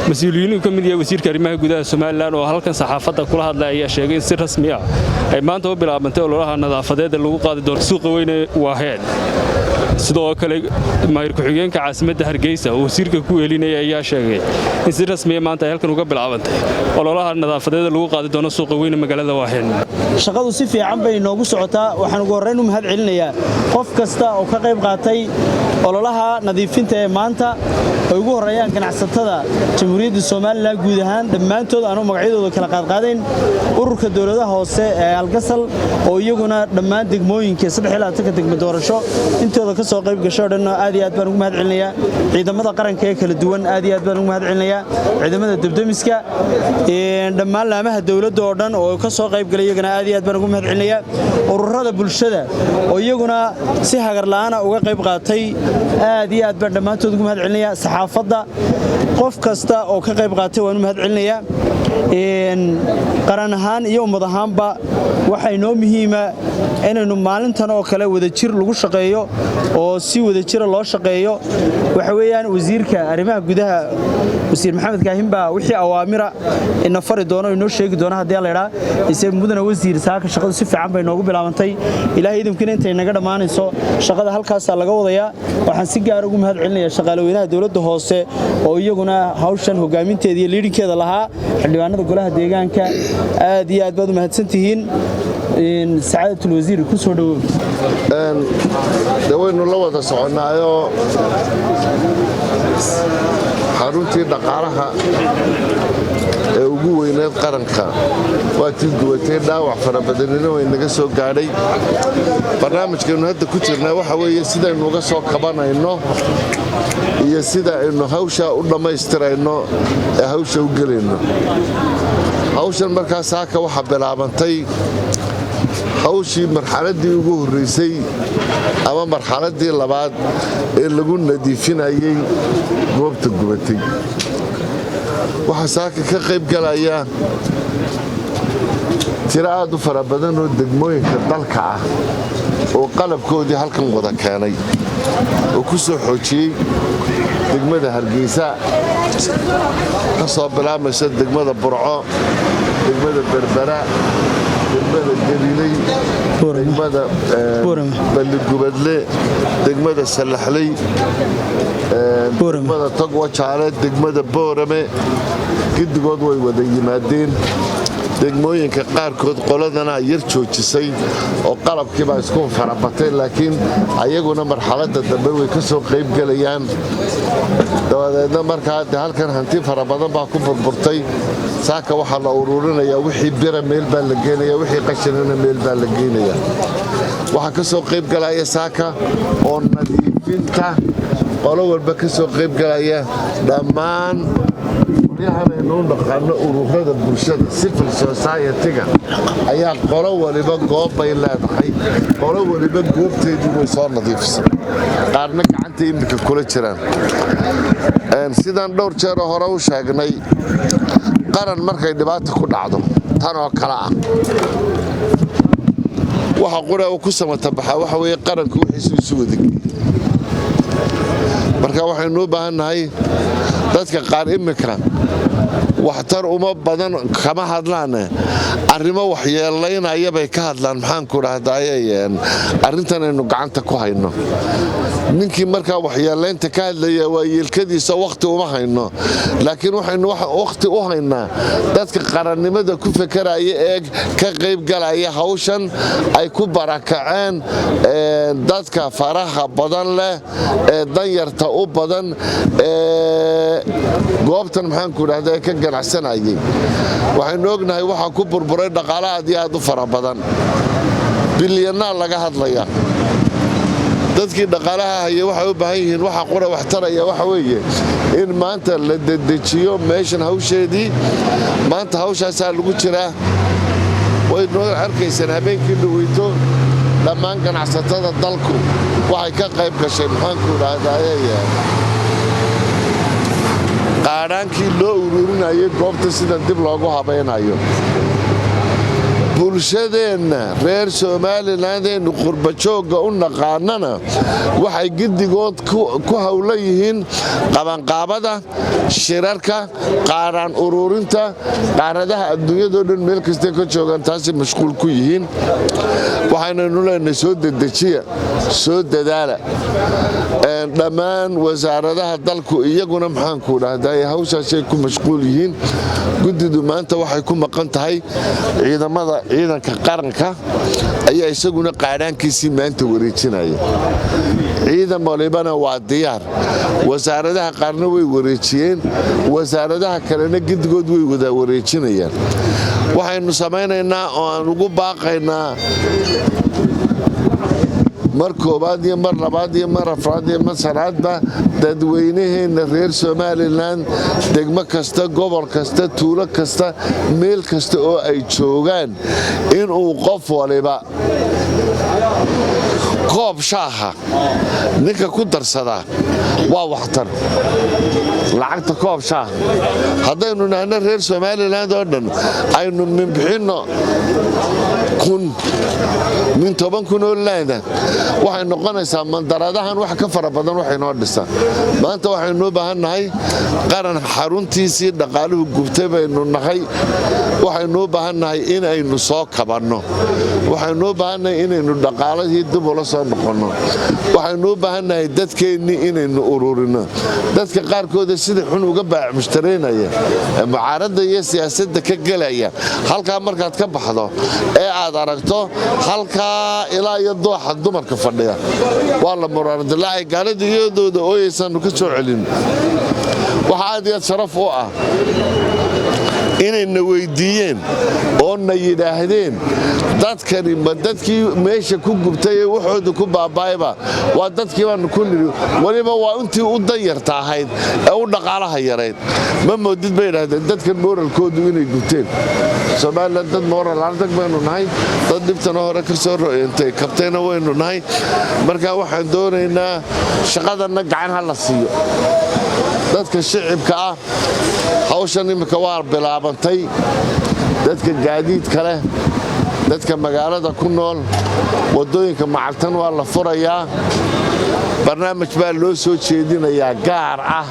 Mas-uuliyiin uu ka mid yahay wasiirka arrimaha gudaha Somaliland oo halkan saxaafadda kula hadlay ayaa sheegay in si rasmi ah ay maanta u bilaabantay ololaha nadaafadeed ee lagu qaadi doono suuqa weyne Waaheen. Sidoo kale, maayir ku-xigeenka caasimadda Hargeysa oo wasiirka ku wehelinaya ayaa sheegay in si rasmiya maanta ay halkan uga bilaabantay ololaha nadaafadeed ee lagu qaadi doono suuqa weyne magaalada Waaheen. Shaqadu si fiican bay noogu socotaa. Waxaan ugu horrayn u mahad celinayaa qof kasta oo ka qayb qaatay ololaha nadiifinta ee maanta, ay ugu horreeyaan ganacsatada Jamhuuriyadda Somaliland guud ahaan dhammaantood, aanu magacyadooda kala qaadqaadayn, ururka dowladaha hoose ee Algasal oo iyaguna dhammaan degmooyinka 23-ka degmo doorasho intooda ka soo qayb gasho o dhan, aad iyo aad baan ugu mahad celinayaa. Ciidamada qaranka ee kala duwan, aad iyo aad baan ugu mahad celinayaa. Ciidamada debdemiska, dhammaan laamaha dowladda oo dhan oo ka soo qayb galay, iyagana aad iyo aad baan ugu mahad celinayaa. Ururada bulshada oo iyaguna si hagar la'aana uga qayb qaatay, aad iyo aad baan dhammaantood ugu mahad celinayaa. Saxaafadda, qof kasta oo ka qayb qaatay waan u mahad celinayaa. Qaran ahaan iyo ummad ahaanba waxaa inoo muhiima inaynu maalintan oo kale wadajir lagu shaqeeyo oo si wadajira loo shaqeeyo. Waxa weeyaan, wasiirka arrimaha gudaha, Wasiir Maxamed Kaahin, baa wixii awaamira ina fari doono, inoo sheegi doono haddii la idhaa. Ise mudana wasiir, saaka shaqadu si fiican bay noogu bilaabantay. Ilaahay idinkiina intay naga dhammaanayso shaqada halkaasaa laga wadayaa. Waxaan si gaar ugu mahad celinayaa shaqaaleweynaha dowladda hoose oo iyaguna hawshan hogaaminteeda iyo leading-keeda lahaa, xildhibaanada golaha deegaanka. Aad iyo aad baad u mahadsantihiin. Sacaadatul wasiir, ku soo dhowow. De waynu la wada soconnaayoo xaruntii dhaqaalaha ee ugu weyneed qaranka waa tii gubatay, dhaawac fara badanina way naga soo gaadhay. Barnaamijkaynu hadda ku jirnaa waxa weeye sidaynu uga soo kabanayno iyo sida aynu hawshaa u dhammaystirayno ee hawsha u gelayno. Hawshan markaa saaka waxaa bilaabantay hawshii marxaladdii ugu horraysay ama marxaladdii labaad ee lagu nadiifinayay goobta gubatay. Waxaa saaka ka qayb galaya tiro aad u fara badan oo degmooyinka dalka ah oo qalabkoodii halkan wada keenay oo ku soo xoojiyey degmada Hargeysa, ka soo bilaabmaysa degmada Burco, degmada Berbera, degmada Gabiley, degmada Balligubadle, degmada Sallaxley, degmada Togwajaale, degmada Boorame. Giddigood way wada yimaadeen. Degmooyinka qaarkood qoladana yar joojisay oo qalabkiibaa isku farabatay, laakiin ayaguna marxaladda dambe way ka soo qaybgelayaan. Dabadeedna markaa de halkan hanti fara badan baa ku burburtay. Saaka waxaa la ururinayaa wixii bira meel baa la geenaya, wixii qashinana meel baa la geenaya. Waxaa ka soo qaybgalaya saaka oo nadiifinta qolo walba ka soo qaybgalaya dhammaan qolyahan aynu u naqaano ururada bulshada, civil society-ga ayaa qolo waliba goobbay leedahay. Qolo waliba goobteedii way soo nadiifisay, qaarna gacanta iminka kula jiraan. Sidaan dhowr jeeroo hore u sheegnay, qaran markay dhibaata ku dhacdo tan oo kale ah, waxa qura uu ku samatabaxaa waxa weeye qaranku wixiisu isu wadageeyey. Marka waxaynu u baahan nahay, dadka qaar iminka waxtar uma badan kama hadlaane, arrimo waxyeelaynaya bay ka hadlaan. Maxaanku dhahdaye, arrintan aynu gacanta ku hayno, ninkii markaa waxyeelaynta ka hadlaya waa yeelkadiisa, wakhti uma hayno. Laakiin waxaynu wakhti u haynaa dadka qarannimada ku fekeraya ee ka qaybgalaya hawshan ay ku barakaceen dadka faraha badan leh ee danyarta u badan ee goobtan, maxaanku dhahda, ka ganacsanayay. Waxaynu ognahay waxaa ku burburay dhaqaale aad iyo aad u fara badan, bilyanaa laga hadlaya. Dadkii dhaqaalaha haya waxay u baahan yihiin, waxa qura wax taraya waxa weeye in maanta la dedejiyo meeshan hawsheedii. Maanta hawshaasaa lagu jiraa. Way noo arkaysaan habeenkii dhaweyto dhammaan ganacsatada dalku waxay ka qayb gashay, maxaanku dhahdaye, qaadhaankii loo ururinayay goobta sidan dib loogu habaynayo. Bulshadeenna reer Somaliland eenu qurbajoogga u naqaanana waxay giddigood ku howlan yihiin qabanqaabada shirarka, qaaraan ururinta, qaaradaha adduunyadoo dhan meel kastay ka joogaan taasay mashquul ku yihiin. Waxaynanu leenahay, soo dedejiya, soo dadaala. Dhammaan wasaaradaha dalku iyaguna, maxaanku dhahday, hawshaasay ku mashquul yihiin. Guddidu maanta waxay ku maqan tahay ciidamada. Ciidanka qaranka ayaa isaguna qaadhaankiisii maanta wareejinaya. Ciidan walibana waa diyaar. Wasaaradaha qaarna way wareejiyeen, wasaaradaha kalena giddigood way wada wareejinayaan. Waxaynu samaynaynaa oo aan ugu baaqaynaa mar koobaad iyo mar labaad iyo mar afraad iyo mar sanaadba dadweynaheenna reer Somaliland, degmo kasta, gobol kasta, tuulo kasta, meel kasta oo ay joogaan, inuu qof waliba koob shaaha ninka ku darsadaa waa waxtar. Lacagta koob shaaha haddaynu nahno reer Somaliland oo dhan, aynu minbixinno 1000, min 10,000 oo laanda, waxay noqonaysaa mandaradahan wax ka fara badan waxay noo dhisaa. Maanta waxaynu u baahan nahay qaran xaruntiisii dhaqaaluhu gubtay baynu nahay. Waxaynu u baahan nahay inaynu soo kabanno. Waxaynu u baahannahay inaynu dhaqaalihii dib ula soo noqonno. Waxaynu u baahannahay dadkeennii inaynu ururinno. Dadka qaarkooda sida xun uga baac mushtaraynaya, mucaaradda iyo siyaasadda ka gelaya, halkaa markaad ka baxdo ee aad aragto halkaa ilaa iyo dooxa dumarka fadhiya, waa la muraardilaacay. Gaalada iyadooda ooyaysaanu ka soo celin. Waxaa aad iyo aad sharaf u ah inayna weydiiyeen oo na yidhaahdeen, "Dadkani ma dadkii meesha ku gubtay ee waxooda ku baaba'ayba?" Waa dadkii baanu ku nidhi. Weliba waa intii u danyarta ahayd ee u dhaqaalaha yarayd. "Ma moodid," bay yidhahdeen, "dadkan mooralkoodu inay gubteen." Somaliland dad mooral adag baynu nahay, dad dhibtana hore ka soo royantay kabtayna waynu nahay. Marka waxaan doonaynaa shaqadanna gacan ha la siiyo dadka shicibka ah. Hawshan imika waa bilaabantay. Dadka gaadiidka leh, dadka magaalada ku nool, waddooyinka macaltan waa la furayaa. Barnaamij baa loo soo jeedinayaa gaar ah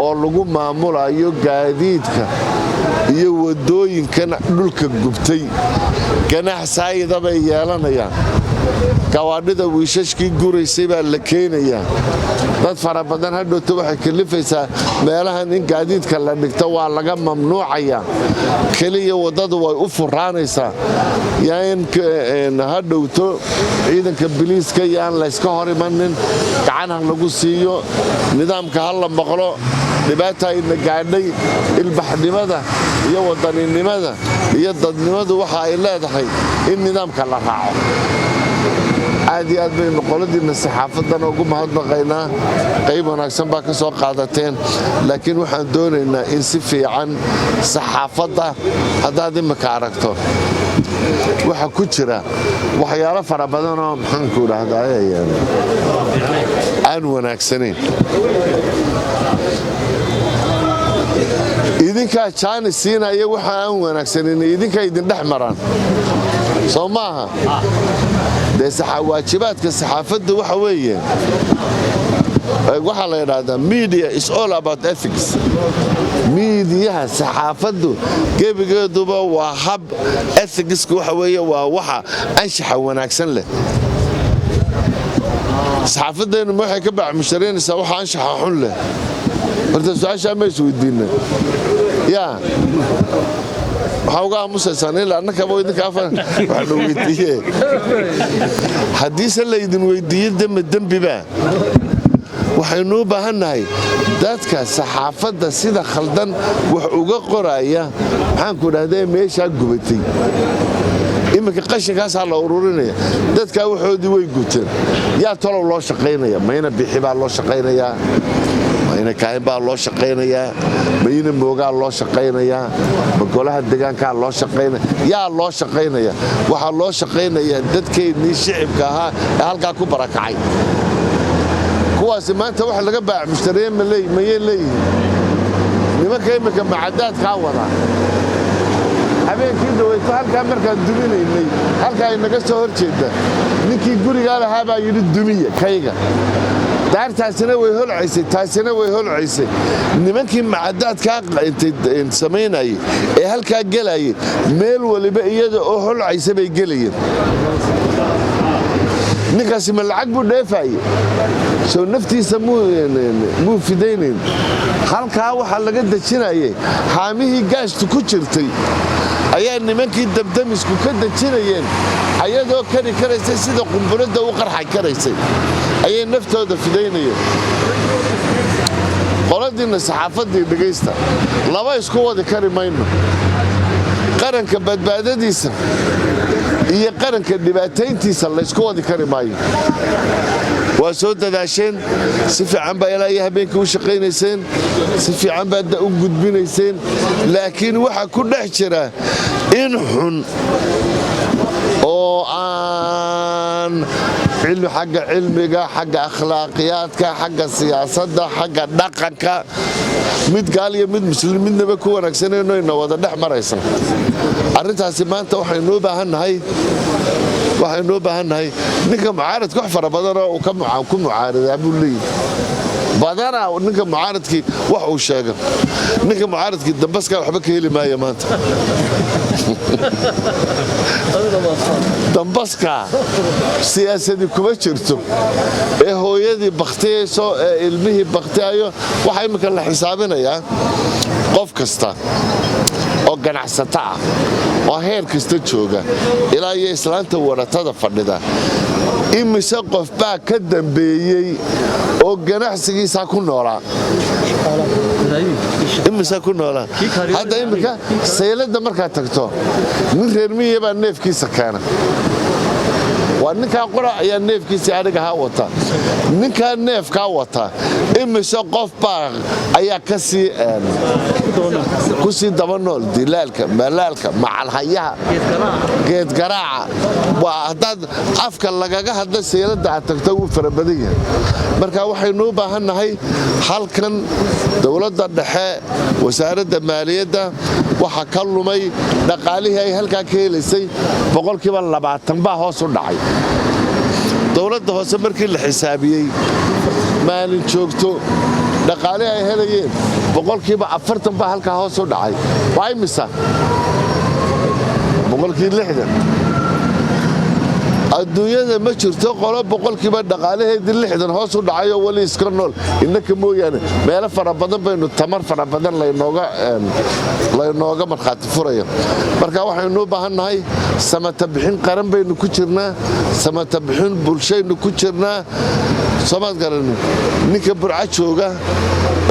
oo lagu maamulayo gaadiidka iyo waddooyinkan dhulka gubtay. Ganaax saayida bay yeelanayaan. Gawaadhida wiishashkii guraysay baa la keenayaa. Dad fara badan hadhowta waxay kalifaysaa meelahan in gaadiidka la dhigto waa laga mamnuucayaa. Keliya waddadu way u furaanaysaa. Yaa in hadhowto ciidanka biliiska yaan layska hor imanin, gacan ha lagu siiyo, nidaamka ha la maqlo. Dhibaata ayna gaadhay. Ilbaxnimada iyo wadaninimada iyo dadnimadu waxa ay leedahay in nidaamka la raaco. Aad iyo aad baynu qoladiinna saxaafaddana ugu mahadnaqaynaa. Qayb wanaagsan baa ka soo qaadateen, laakiin waxaan doonaynaa in si fiican saxaafadda. Haddaad imika aragto, waxa ku jira waxyaalo fara badanoo, maxaanku idhaahdaa, aan wanaagsanayn. Idinkaa jaanis siinaya waxa aan wanaagsanin, idinkaa idindhex maraan, soo maaha? Dee waajibaadka saxaafadda waxa weeye, waxaa la yidhaahdaa, media is all about ethics. Miidiyaha, saxaafaddu gebigeeduba waa hab ethics-ka. Waxa weeye waa waxa anshaxa wanaagsan leh. Saxaafadeennu ma waxay ka bacmusharaynaysaa waxa anshaxa xun leh? Horta su-aashaa ma isweydiinna? Yaa waxaa uga aamusaysaan ilaa annakaba idinka afar wax la weydiiye? Haddiise laydin weydiiyo, dembi dembibaa. Waxaynu u baahannahay dadka saxaafadda sida khaldan wax uga qoraya, maxaanku idhahdee, meeshaa gubatay iminka qashinkaasaa la ururinaya. Dadkaa waxoodii way gubteen. Yaa talow loo shaqaynaya? Mayna Bixi baa loo shaqaynayaa? Mayna Kaahin baa loo shaqaynayaa? Mayna Moogaa loo shaqaynayaa? Ma golaha degaankaa loo shaqaynaya? Yaa loo shaqaynaya? Waxaa loo shaqaynayaa dadkeennii shicibka ahaa ee halkaa ku barakacay. Kuwaasi maanta wax laga baac mushtariye mayay leeyihiin? Nimanka imminka macadaadkaa wadaa habeenkii. Habeenkii dhaweyto halkaa markaan duminaynay, halkaa inaga soo hor jeeda, ninkii gurigaa lahaa baa yidhi, "Dumiya kayga." Daartaasina way holcaysay, taasina way holcaysay. Nimankii macadaadkaa samaynayay ee halkaa gelayay, meel waliba iyada oo holcaysa bay gelayeen. Ninkaasi ma lacag buu dheefaye? Soo naftiisa muu fidaynayn? Halkaa waxaa laga dejinayay haamihii gaashtu ku jirtay ayaa nimankii dabdamisku ka dejinayeen, ayadoo kari karaysay, sida qumbuladda u qarxay karaysay ayay naftooda fidaynayeen. Qoladiinna saxaafaddii, dhegaysta, laba isku wadi kari mayno: qaranka badbaadadiisa iyo qaranka dhibaatayntiisa laysku wadi kari maayo. Waa soo dadaasheen, si fiican baa ilaa iyo habeenkii u shaqaynayseen, si fiican baad u gudbinayseen, laakiin waxaa ku dhex jira in xun oo aan xagga cilmiga, xagga akhlaaqiyaadka, xagga siyaasadda, xagga dhaqanka, mid gaal iyo mid muslim midnaba ku wanaagsanayno, ina wada dhex maraysa arrintaasi. Maanta waxaynuu baahannahay ninka mucaaradka wax fara badanoo uu ku mucaaradaa buu leeyahy. Badanaa ninka mucaaradkii wax uu sheega, ninka mucaaradkii dambaskaa waxba ka heli maaya. Maanta dambaskaa siyaasadii kuma jirto ee hooyadii bakhtiyayso ee ilmihii bakhtiyayo. Waxaa imminka la xisaabinayaa qof kasta oo ganacsato ah oo heer kasta jooga, ilaa iyo islaanta waratada fadhida, imise qof baa ka dambeeyey oo ganacsigiisaa ku noolaa, imise ku noolaa. Hadda iminka sayladda markaad tagto, nin reer miyiga baa neefkiisa keena. Waa ninkaa qura ayaa neefkiisii adhigahaa wata. Ninkaa neefkaa wata, imise qof baa ayaa kasii ku sii daba nool? Dilaalka, malaalka, macalhayaha, geedgaraaca, waa haddaad afka lagaga hadla sayladda aad tagto, wuu fara badan yahay. Marka waxaynu u baahannahay halkan dowladda dhexe, wasaaradda maaliyadda, waxa ka lumay dhaqaalihii ay halkaa ka helaysay 20% baa hoos u dhacay. Dowladda hoose markii la xisaabiyey maalin joogto, dhaqaalihii ay helayeen 40% baa halkaa hoos u dhacay. Waa imisa? 60%. Adduunyada ma jirto qolo boqolkiiba dhaqaalaheedii 60 hoos u dhacayoo weli iska nool, innaka mooyaane. Meelo fara badan baynu tamar fara badan laynooga markhaati furaya. Marka waxaynu u baahan nahay samata bixin qaran baynu ku jirnaa, samata bixin bulshaynu ku jirnaa. Soomaad garanin, ninka Burca jooga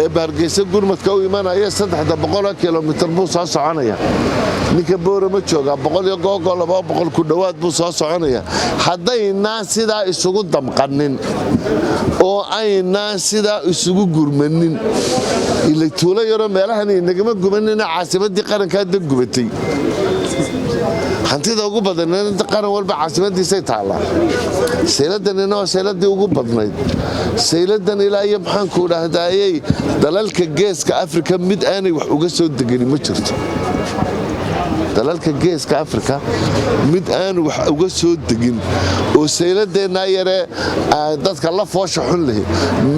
ee Hargeysa gurmadka u imanaya, 300 kilomitir buu soo soconaya. Ninka Boorama jooga, 100 iyo googo, 200 ku dhowaad buu soo soconaya. Haddaynaan sidaa isugu damqanin oo aynaan sidaa isugu gurmanin, ila tuulo yaroo meelahan inagama gubanina, caasimadii qarankaa da gubatay. Hantida ugu badan qaran walba caasimadiisay taallaa. Sayladanina waa sayladii ugu badnayd. Sayladan ilaa iyo, maxaanku dhahdaayey, dalalka Geeska Afrika mid aanay wax uga soo degani ma jirto. Dalalka Geeska Afrika mid aanu wax uga soo degin oo sayladeennaa yaree dadka la foosha xun lehi,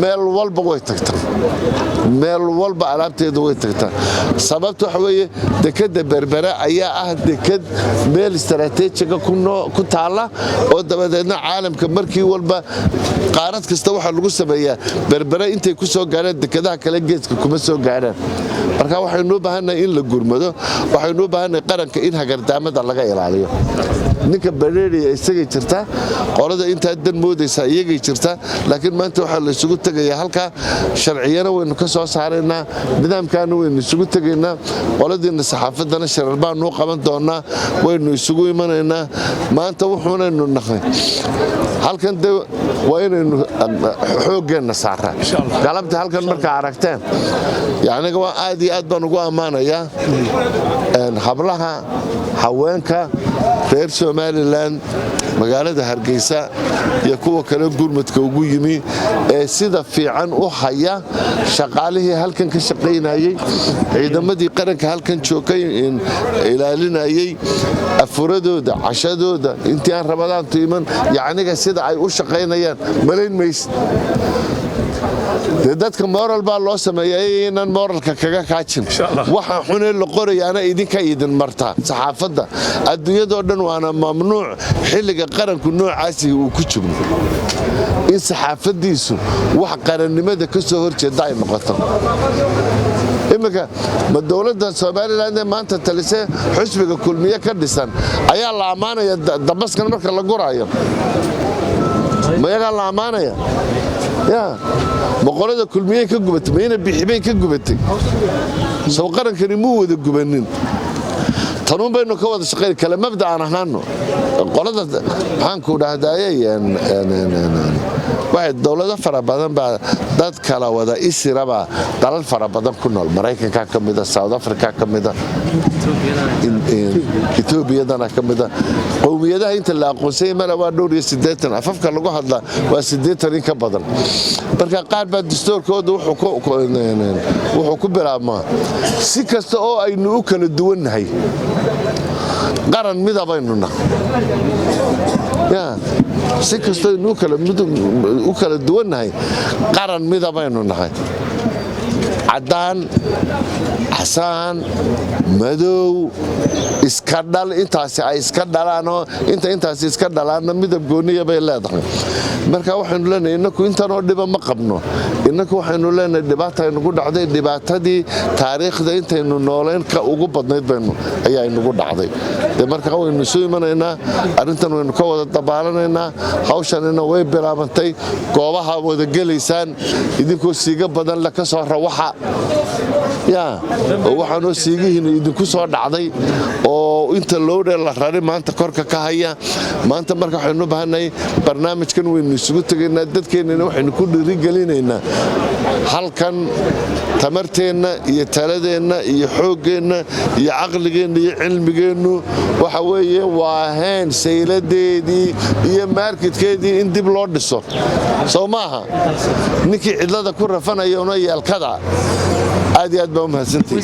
meel walba way tagtaa, meel walba alaabteeda way tagtaa. Sababta waxa weeye, dekadda Berbere ayaa ah dekad meel istaraatiijiga ku taalla, oo dabadeedna caalamka markii walba qaarad kasta waxaa lagu sameeyaa Berbere. Intay ku soo gaadhaan dekadaha kale, geeska kuma soo gaadhaan. Marka waxaynu u baahannahay in la gurmado. Waxaynu u baahannahay qaranka in hagardaamada laga ilaaliyo. Ninka bareeriya isagay jirtaa, qolada intaa dan moodaysaa iyagay jirtaa, laakiin maanta waxaa la isugu tegayaa halkaa. Sharciyana waynu ka soo saaraynaa, nidaamkaana waynu isugu tegaynaa. Qoladiina saxaafaddana shirar baanuu qaban doonaa, waynu isugu imanaynaa. Maanta wuxuunaynu nahay halkan de waa inaynu xooggeenna saaraa. Galabta halkan markaa aragteen, yacniga waa aad iyo iyo aad baan ugu ammaanayaa hablaha, haweenka reer Somaliland, magaalada Hargeysa iyo kuwa kale gurmadka ugu yimi ee sida fiican u haya shaqaalihii halkan ka shaqaynayey, ciidamadii qaranka halkan joogay ilaalinayey, afuradooda, cashadooda, intii aan Ramadaantu iman, yacniga sida ay u shaqaynayaan malayn maysid. Dee dadka moral baa loo sameeya, inaan moralka kaga kaajin. Waxa xunee la qorayaana idinka idin martaa saxaafadda adduunyadoo dhan, waana mamnuuc xilliga qaranku noocaasi uu ku jiro in saxaafaddiisu wax qarannimada ka soo horjeeda ay noqoto. Iminka ma dowladda Somaliland ee maanta talisee xusbiga Kulmiye ka dhisan ayaa la ammaanaya? Dambaskan marka la guraayo mayagaa la ammaanaya? Ya boqolada Kulmiyey ka gubatay, mayna Bixibay ka gubatay? Sow qarankani muu wada gubanin? Tanuun baynu ka wada shaqayn, kale mabda aan ahaano. Qolada maxaanku dhahdaye, waxay dowlado fara badan baa dad kala wada isiraba, dalal fara badan ku nool. Maraykanka ka mida, South Africa ka mida, Etoobiyadana ka mida. Qowmiyadaha inta la aqoonsanya mala waa dhowr iyo 80, afafka lagu hadlaa waa 80 in ka badan. Marka qaar baa dastuurkooda wuxuu ku bilaabmaa si kasta oo aynu u kala duwannahay, qaran midabaynu nahay. Ya si kastoo aynu u kala duwannahay, qaran midabaynu nahay. Caddaan, casaan, madow, iska dhal, intaasi ay iska dhalaanoo inta intaasi iska dhalaanna midab gooniya bay leedahay. Marka waxaynu leenahay, innaku intanoo dhiba ma qabno. Innaku waxaynu leenahay dhibaata aynugu dhacday, dhibaatadii taariikhda intaynu noolayn ka ugu badnayd baynu ayaa inagu dhacday. De marka waynu isu imanaynaa, arrintan waynu ka wada dabaalanaynaa. Hawshanina way bilaabantay. Goobaha wada gelaysaan idinkoo siiga badan le ka soo rawaxa ya, oo waxaanoo siigihiina idinku soo dhacday oo inta loodhe la rari maanta korka ka haya maanta. Marka waxaynu u baahannahay barnaamijkan waynu isugu tegaynaa, dadkeennana waxaynu ku dhiirigelinaynaa halkan tamarteenna iyo taladeenna iyo xooggeenna iyo caqligeenna iyo cilmigeennu. Waxa weeye waa heen sayladeedii iyo marketkeedii in dib loo dhiso, sow maaha? Ninkii cidlada ku rafanaya una yeelkada. Aad iyo aad baa u mahadsantihi.